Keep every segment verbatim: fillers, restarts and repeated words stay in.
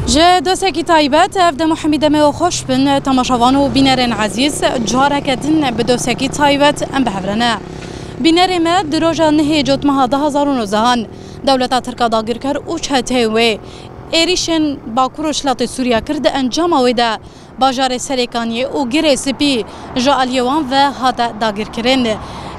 Ji dosekî taybet, ev dem û hemî demê we xweş bin, temaşevan û bînerên ezîz, careke din bi dosekî taybet em bi hev re ne. Bînerê me di roja nehê Cotmeha du hazar û nozdehan dewleta Tirk a dagirker û çeteyên wê êrîşên Bakur Rojhilatê Sûriye kir, di encama wê de bajarê Serêkaniyê û Girê Spî ji aliyê wan ve hate dagirkirin.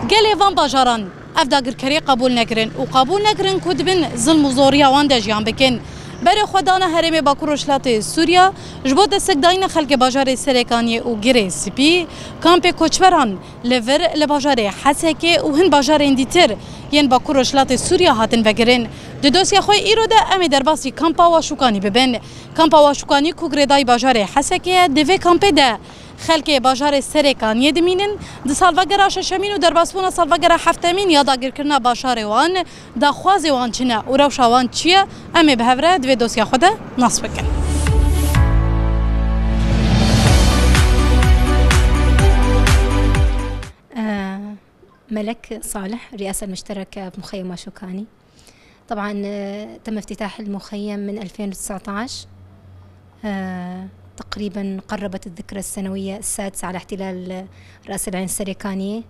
Gelê van bajaran ev dagirkeriyê qebûl nekirin û qebûl nekirin ku di bin zilm û zoriya wan de jiyan bikin. Berê xwe dane herêmê Bakur Rojhilatê Sûriya ji bo destekdayîna xelkê bajarê Serêkaniyê û Girê Spî, kampê koçberan li vir li bajarê Hesekê û hin bajarên dîtir yên Bakur Rojhilatê Sûriya hatin vekirin. Di dosya xwe îro de em ê derbasî kampa Waşûkanî bibin. Kampa Waşûkanî ku girêdayî bajarê Hesekê ye, di vê kampê de xelkê bajarê Serêkaniyê dimînin. Di salvegera şeşemîn û derbasbûna salvegera heftemîn ya dagirkirina bajarê wan, daxwazê wan çi ne û rewşa wan çi ye, em ê bi hev re di vê dosya xwe de nas bikin. Ee, Melek Salih, riyasa müştereke bi Muxeyyem Waşûkanî. طبعًا، آه، تم افتتاح المخيم من ألفين وتسعتاش. آه، تقريبًا قربت الذكرى السنوية السادسة على احتلال رأس العين السريكانية،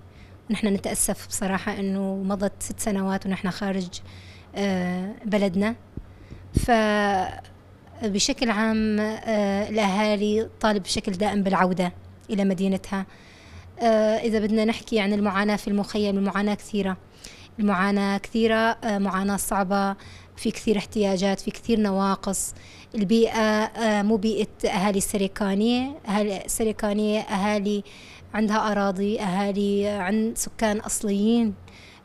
ونحن نتأسف بصراحة إنه مضت ست سنوات ونحن خارج، آه، بلدنا. فبشكل عام، آه، الأهالي طالب بشكل دائم بالعودة إلى مدينتها. آه، إذا بدنا نحكي عن المعاناة في المخيم، المعاناة كثيرة. المعاناة كثيرة، آه، معاناة صعبة، في كثير احتياجات، في كثير نواقص. البيئة، آه، مو بيئة أهالي سريكانية. أهالي سريكانية أهالي عندها أراضي، أهالي عن سكان أصليين،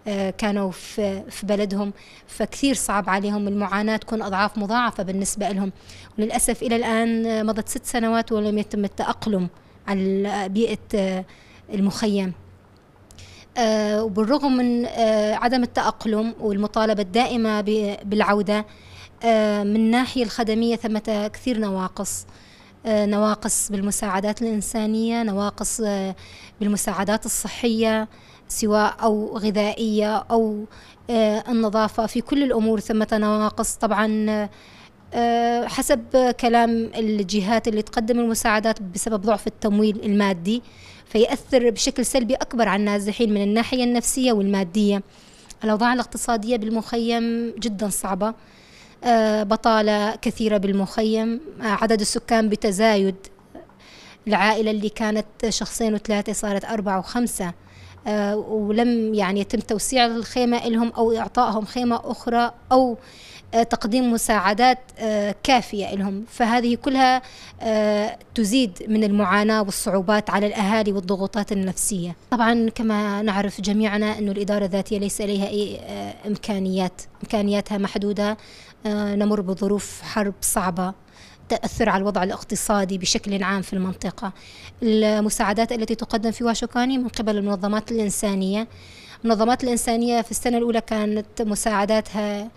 آه، كانوا في، في بلدهم، فكثير صعب عليهم، المعاناة تكون أضعاف مضاعفة بالنسبة لهم. وللأسف إلى الآن، آه، مضت ست سنوات ولم يتم التأقلم على بيئة، آه، المخيم. آه، وبالرغم من، آه، عدم التأقلم والمطالبة الدائمة ب-، بالعودة، آه، من الناحية الخدمية ثمة كثير نواقص، آه، نواقص بالمساعدات الإنسانية، نواقص، آه، بالمساعدات الصحية، سواء أو غذائية أو، آه، النظافة، في كل الأمور ثمة نواقص. طبعًا، آه، آه، حسب كلام الجهات اللي تقدم المساعدات، بسبب ضعف التمويل المادي، فيأثر بشكل سلبي أكبر على النازحين من الناحية النفسية والمادية. الأوضاع الاقتصادية بالمخيم جدًا صعبة، آه، بطالة كثيرة بالمخيم، آه، عدد السكان بتزايد، العائلة اللي كانت شخصين وثلاثة صارت أربعة وخمسة، آه، ولم يعني يتم توسيع الخيمة إلهم أو إعطائهم خيمة أخرى أو، آه، تقديم مساعدات، آه، كافية إلهم. فهذه كلها، آه، تزيد من المعاناة والصعوبات على الأهالي والضغوطات النفسية. طبعًا كما نعرف جميعنا أن الإدارة الذاتية ليس لديها أي، آه، إمكانيات، إمكانياتها محدودة. آه، نمر بظروف حرب صعبة، تأثر على الوضع الاقتصادي بشكل عام في المنطقة. المساعدات التي تقدم في واشوكاني من قبل المنظمات الإنسانية. المنظمات الإنسانية في السنة الأولى كانت مساعداتها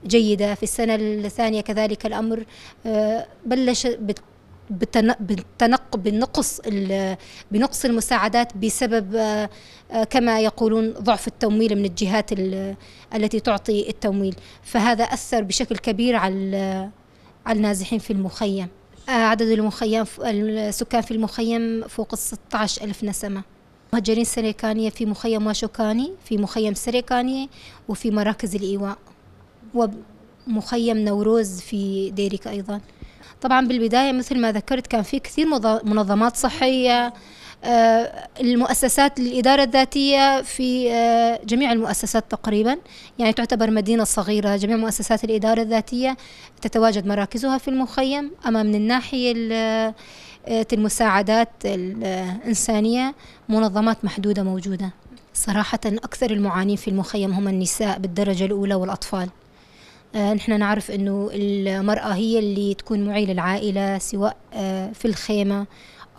جيدة، في السنة الثانية كذلك الأمر، آه، بلش بت-، بتن-، بتنق-، بنقص ال-، بنقص المساعدات بسبب، آه، آه، كما يقولون ضعف التمويل من الجهات ال-، التي تعطي التمويل، فهذا أثر بشكل كبير على ال-، على النازحين في المخيم. آه، عدد المخيم ف-، السكان في المخيم فوق الستاش ألف نسمة. مهجرين سريكانية في مخيم واشوكاني، في مخيم سريكانية، وفي مراكز الإيواء، ومخيم نوروز في ديريك أيضًا. طبعًا بالبداية مثل ما ذكرت كان في كثير مض-، منظمات صحية، آه، المؤسسات للإدارة الذاتية في، آه، جميع المؤسسات تقريبًا، يعني تعتبر مدينة صغيرة، جميع مؤسسات الإدارة الذاتية تتواجد مراكزها في المخيم، أما من الناحية ال-، آه، المساعدات الإنسانية منظمات محدودة موجودة. صراحة أكثر المعانين في المخيم هم النساء بالدرجة الأولى والأطفال. آه، نحن نعرف إنه المرأة هي اللي تكون معيل العائلة، سواء، آه، في الخيمة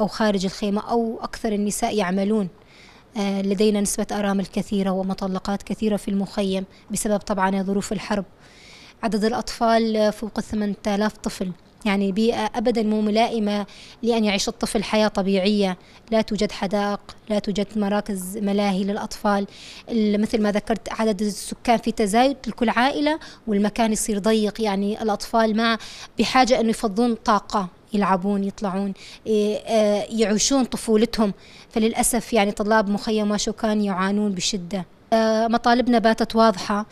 أو خارج الخيمة، أو أكثر النساء يعملون. آه، لدينا نسبة أرامل كثيرة ومطلقات كثيرة في المخيم بسبب طبعًا ظروف الحرب. عدد الأطفال فوق الثمانية آلاف طفل، يعني بيئة أبدًا مو ملائمة لأن يعيش الطفل حياة طبيعية. لا توجد حدائق، لا توجد مراكز ملاهي للأطفال. ال-، مثل ما ذكرت، عدد السكان في تزايد لكل عائلة، والمكان يصير ضيق، يعني الأطفال ما بحاجة إنه يفضون طاقة، يلعبون، يطلعون، إيه، آه، يعيشون طفولتهم. فللأسف يعني طلاب مخيم واشوكان يعانون بشدة. آه، مطالبنا باتت واضحة.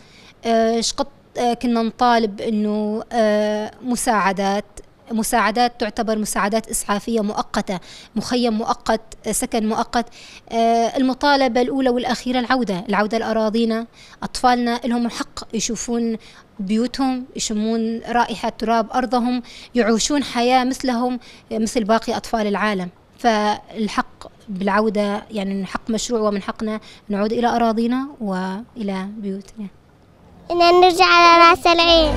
آه، شقد، آه، كنا نطالب إنه، آه، مساعدات، مساعدات تعتبر مساعدات إسعافية مؤقتة، مخيم مؤقت، آه، سكن مؤقت. آه، المطالبة الأولى والأخيرة العودة، العودة لأراضينا. أطفالنا لهم الحق يشوفون بيوتهم، يشمون رائحة تراب أرضهم، يعيشون حياة مثلهم، آه، مثل باقي أطفال العالم. فالحق بالعودة يعني حق مشروع، ومن حقنا نعود إلى أراضينا وإلى بيوتنا. إن نرجع على رأس العين.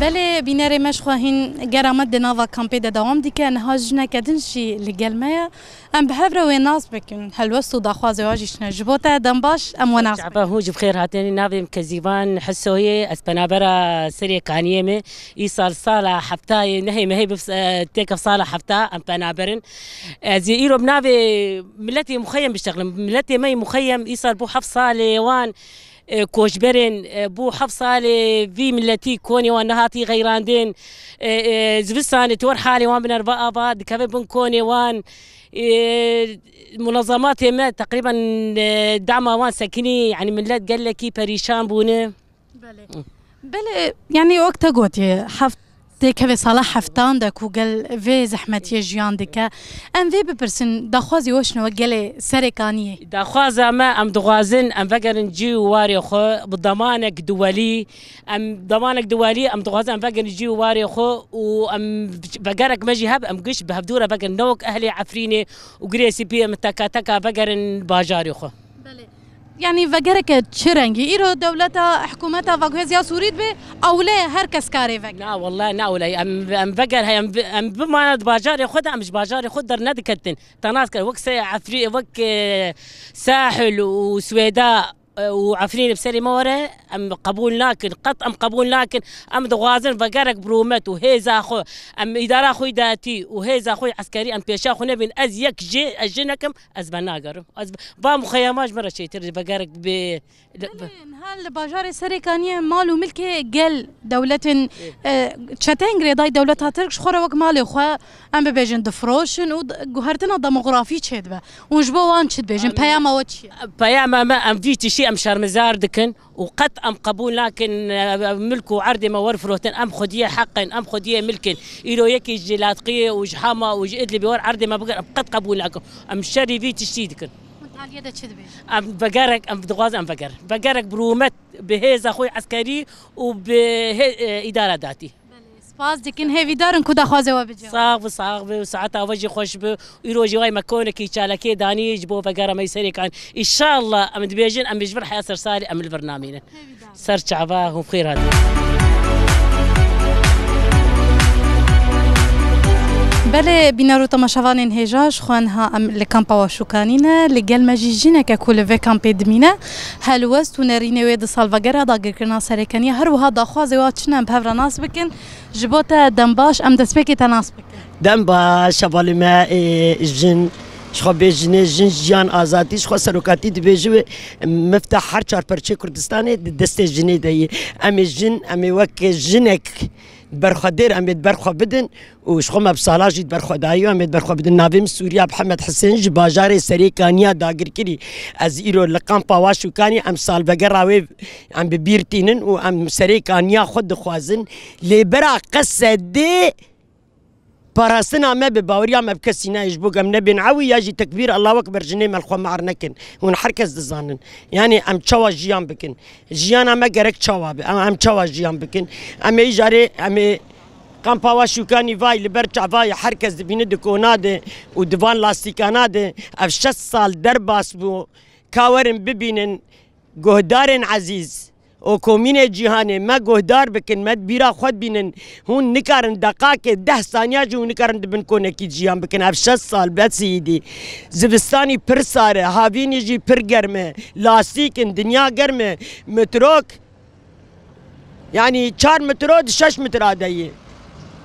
Belê bînerê me ji xwe hîn gera me di nava kampê de dewam dike. Niha jineke din jî li gel me ye. Em bi hev re wê nas bikin. Helwest û daxwazê wan jî şine. Ji bo te dem baş, em we nas bikin. Çava hûn jî bi xêr hatin. Navê min Kezîvan Hisoyê, ez penabera Serê Kaniyê me. Îsal sala heftayê nehê mehê bi, e, têkef sala hefta em penaberin. Ez ê îro bi navê miletê muxeyem biştexlim. Miletê me yê muxeyem îsal bû heft salê wan, e, koçberên, e, bû heft salê vî miletî konê wan nehatî xeyrandin. E, e, zivistanê ti wer halê wan binerve ava, dikeve bin konê wan. E, munazamatê me teqrîben, e, dema wan sekinî, yani millet gelekî perîşan bûne. Belê. Hı. Belê, yani wek te gotiye, heft-, têkevê sala heftan de ku gel vê zehmetiyê jiyan dike. Em vê bipirsin, daxwazê we şine wek gelê Serê Kaniyê? Daxwaza me, em dixwazin em vegerin cî û warê xwe bi demanek duwelî. Em demanek duwelî, em dixwazin em vegerin cî û warê xwe û em vegerek me jî heb, em giş bi hevdû re vegerin. Ne wek ehlê Efrînê û Girê Spî em teka teka vegerin bajarê xwe. Belê. Yani vegereke çi rengî? Îro dewleta, hikûmeta Vaguhêziya Sûrî dibe, ewle her kes karê veke. Na, wele, na wele. Em, em veger, em, em bimane di bajarê xwe de, em ji bajarê xwe dernediketin. Te nas kir, wek se Efrî-, wek, e, Sahil û Swêda, e, û Efrînê bi serê me were, em qebûl nakin. Qet em qebûl nakin. Em dixwazin vegerek bi rûmet û hêza xwe, em îdara xwe yî datî û hêza xwe yî eskerî em pêşa xwe nebîn. Ez yek jê, ez jinek im, ez venagerim. Ez va muxeyema ji min re çêtir vegerek bi Belê, niha li bajarê Serê Kaniyê mal û milkê gel dewletên, Ê. e, çeteyên girêdayî dewleta Tirk ji xwe re wek malê xwe, em bibêjin, difiroşin û d-, guhertina demografî çêdibe. Hûn ji bo wan çi dibêjin? Em Peyama we çi ye? Peyama me, em vî tiştî em şermizar dikin û qet em qebûl nakin, e, milk û erdê me werfirotin. Em xwediyê heq in, em xwediyê milk in. Îro yekî ji Latqiyê û ji Hama û ji Idlibê wer erdê me bigir, em qet qebûl nakin. Em şerî vî tiştî dikin. Hûn di aliyê de çi dibêjin? Em vegerek, em dixwazin em vegerin. Vegerek bi rûmet, bi hêza xwe yê eskerî û bi hê-, e, îdara datî. Belê, spas dikin, hêvîdar in ku daxwazê we bicihê. Sax bi, sax bi, saeta we jî xweş bi. Îro jî way me konekî çalakê danî ji bo vegera me yê Serê Kaniyê. Înşallah em dibêjin, em ji vir heya ser salê em li vir namînin. Hêvîdar. Ser çava hûn bi xêr hatin. Belê, bîner û temaşevanên hêja, ji xwe niha em li kampa Waşûkanî ne. Li gel me jî jineke ku li vê kampê dimîne, helwest û nerînê wê di salvegera dagirkirina Serêkaniya, her wiha daxwazê wa çi ne, em bi hev re nas bikin. Ji bo te dem baş, em destpêkê te nas bikin. Dem baş, hevalê me, ê, jin, ji xwe bê jinê, jin, jiyan, azadî, ji xwe serokatî dibêje wê, miftah her çar perçê Kurdistanê di destê jinê de ye. Em ê jin, em ê wek jinek berxwedêr, em ê berxwe bidin û ji xwe me bi sala jî berxwedayî û em ê berxwe bidin. Navê min Sûriya Mihemed Hisên, ji bajarê Serê Kaniya dagirkirî. Ez îro li kampa Waşûkanî, em salvegera wê, em bi bîr tînin û em Serê Kaniya xwe dixwazin. Lê bera Qesedê Parastina me bi baweriya me bi kesî nayê, ji bo ku em nebên ewî ya jî tekbîr Allahu Ekber jinê me li xwe mar nekin. Hûn her kes dizanin. Yanî em çawa jiyan bikin? Jiyana me gerek çawa be? Em, em çawa jiyan bikin? Em ê îjarê, em ê kampa Waşûkanî vay li ber çavayê her kes dibîne di kona de û di van lastîkana de. Ev şeş sal derbas bû. Ka werin bibînin, guhdarên ezîz. û komînê cîhanê me guhdar bikin, me di bîra xwe dibînin. Hûn nikarin deqakê deh saniya jî hûn nikarin di bin konekî jiyan bikin. Ev şeş sal besî îdî. Zivistanî pir sar e, havînî jî pir germ e. Lastîk in, dinya germ e. Metrok, yanî çar metro di şeş metra de ye.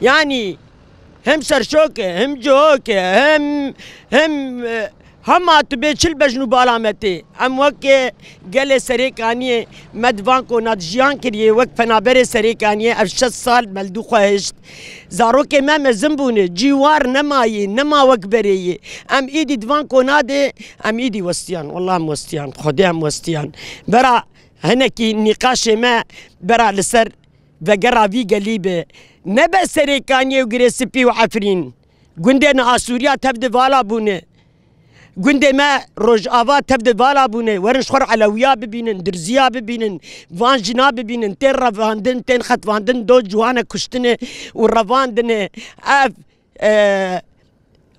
Yanî hem serşok e, hem cihok e, hem, hem, e, hema tu bê çil bejn û bala me tê. Em weke gelê Serêkaniyê me di van kona de jiyan kiriye, wek penaberê Serêkaniyê ev şeş sal me li dû xwe hişt. Zarokê me mezin bûne, cîwar nemayê, nema wek berê yê. Em îdî di van kona de, em îdî westiyan, wallah em westiyan, Xwedê em westiyan. Vera Hinekî nîqaşê me bera li ser vegera vî gelî be. Ne be Serêkaniyê û Girê Spî û Efrîn. Gundên Asûriya tev di vala bûne. Gundê me Rojava tev di vala bûne. Werin ji xwe re Elewiya bibînin, Dirziya bibînin, van jina bibînin. Tên revandin, tên xetvandin, do ciwane kuştine û revandine. Ev, e,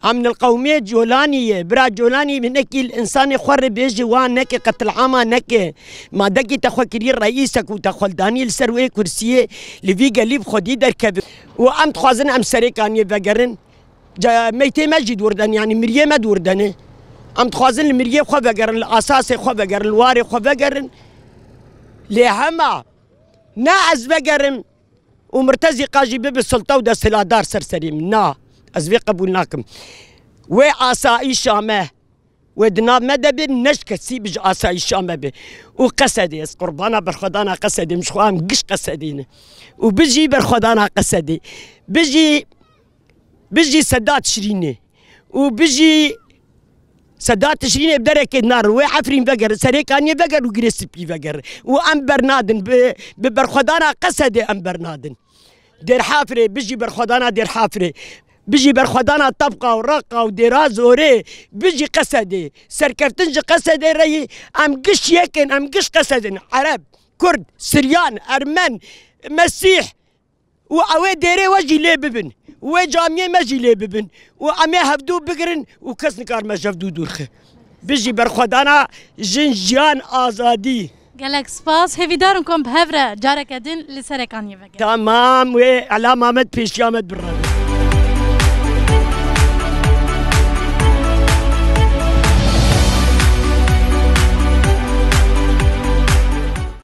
Emnil Qewmê Colanî ye. Bira Colanî hinekî li însanê xwe re bêje, wan neke, qetilama neke. Ma dekî te xwe kirî reîsek û te xwe danî li ser wê kursiyê, li vî gelî bi xwedî derkeve. Û em dixwazin em Serêkaniyê vegerin. Ca-, meytê me jî dûr den, yanî miriyê me dûr dene. Em dixwazin li miriyê xwe vegerin, li asasê xwe vegerin, li warê xwe vegerin. Lê hema ne ez vegerim, û Murtezîqa jî bibe sulta û desthilatdar ser serê min. Na, ez vê qebûl nakim. Wê asayîşa me, wê di nav me de be, ne ji kesî be, ji asayîşa me be. Û Qesedê, ez qurbana berxwedana Qesedê im, ji xwe em giş Qesedê ne. Û bijî berxwedana Qesedê. Bijî Bijî Sedat Şirînê û bijî Sedat Şirînê bi derekê narin. Wê Efrîn vegerin, Serêkaniyê vegerin û Girê Spî vegerin. Û em bernadin, bi, bi berxwedana Qesedê em bernadin. Dêrhafirê, bijî berxwedana Dêrhafirê. Bijî berxwedana Tebqa û Reqa û Dêra Zorê, bijî Qesedê. Serkeftin ji Qesedê re yî, em giş yek in, em giş Qesedin. Ereb, Kurd, Siryan, Ermen, Mesîh, û ew ê dêrê we jî lê bibin, wê camiyê me jî lê bibin û em ê hevdû bigirin û kes nikarime ji hevdû dûr xe. Bijî berxwedana jin, jiyan, azadî. Gelek spas. Hêvîdar im ku em bi hev re careke din li Serêkaniyê vegerin. Tamam, wê Ela Mamed pêşiya me dibirevin.